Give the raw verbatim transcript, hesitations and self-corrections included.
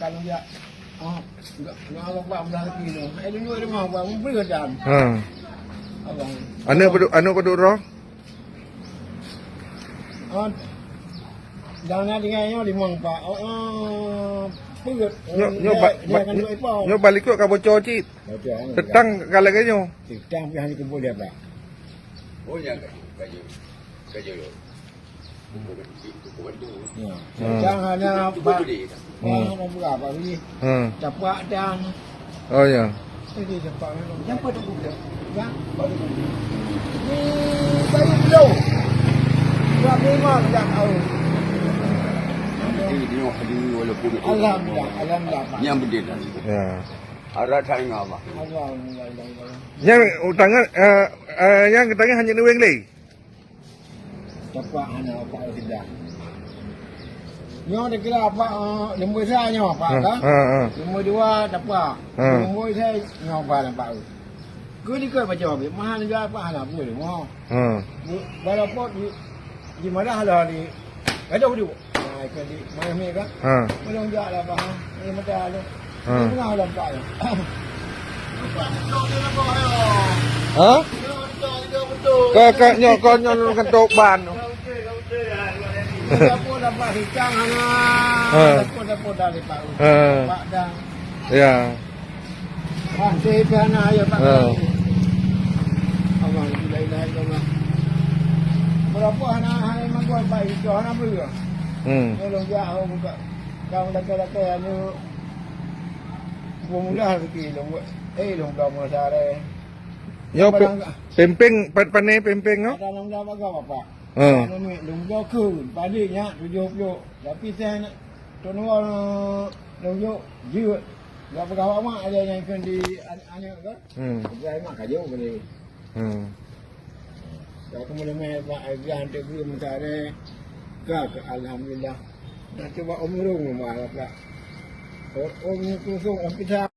Kan jak. Ah, enggak, enggak Allah Pak, belah lagi tu. Eh, dulu ada mah, Pak, memberi dan. Ha. Abang. Aneuk padum, aneuk padum droe? Ah, dan ada dengan nyoe limong, Pak. Oh, ah, perut. Nyoe, nyoe Dia, ba-, dia ba-, akan nyoe, dua ipau. Nyoe bak likot ka bocor cit. Bocor, kan? Teutang ka lagèe nyoe. Teutang pih hana kumpul dia, Pak. Oh, ya, kayu, kayu. Kayu. Ya. Hmm. Jangan hana, Pak. Hmm. Wah, hana pula, Pak, ni. Hmm. Capak dan. Oh, ya. Ini capak ni. Siapa tu? Ya. Ni baru belum. Buat memang dah tahu. Jadi, dia walaupun Alhamdulillah, alhamdulillah, Pak. Yang betul tadi. Ya. Harap tak ingat, Pak. Alhamdulillah. Nyang tangan, eh, eh, nyang tangan hanya nueng lé. Tapak hana apak sudah. Nyoe dikira apak, eh, nombor sa nyoe apak Ha, kan? Ha, ha. Nombor dua tapak. Ha. Nombor sa nyoe apak nampak. Keu dikeue macam abis, mahal juga apak hana pun, mo. Ha. Walaupun di, di mana lah di, gadoh dulu. Ha, ikut di, mana ni kan? Ha. Belum jak lah, Pak. Ni mata tu. Ha. Ni tengah lah, Pak. Ha? Ka, ka, nyoe, ka, nyoe, nyoe, kan tok ban. Dapur dapat hikang hana. Ha. Dapur, dapur dari Pak. Ha. Pak dah. Ya. Wah, saya pun hana, ya, Pak. Ha. Allah, la ilaha illallah. Berapa hana, hana makan, Pak, itu hana beri. Hmm. Tolong dia, aku buka. Kau laki-laki, anu, Bumula rezeki lôn buet. Eh, lôn buka masa raya. Nyoe pe-, pempeng, pa-, pane pempeng nyoe? Ada lôn dah bagawa, Pak. Ha. Anu ni, lôn buka keu, padi nyak tujoh ploh. Tapi saya nak, tuan lôn jok, jeuet. Enggak peugah awak mak ada nyang keu di an-, aneuk ke? Hmm. Peugah mak ka jauh boleh. Hmm. Dah aku meuleumeh bak Adrian teugui meutaré. Ka, ka, alhamdulillah. Dah cuba umrung rumah lah pula. Oh, oh, ni kosong, oh, kita.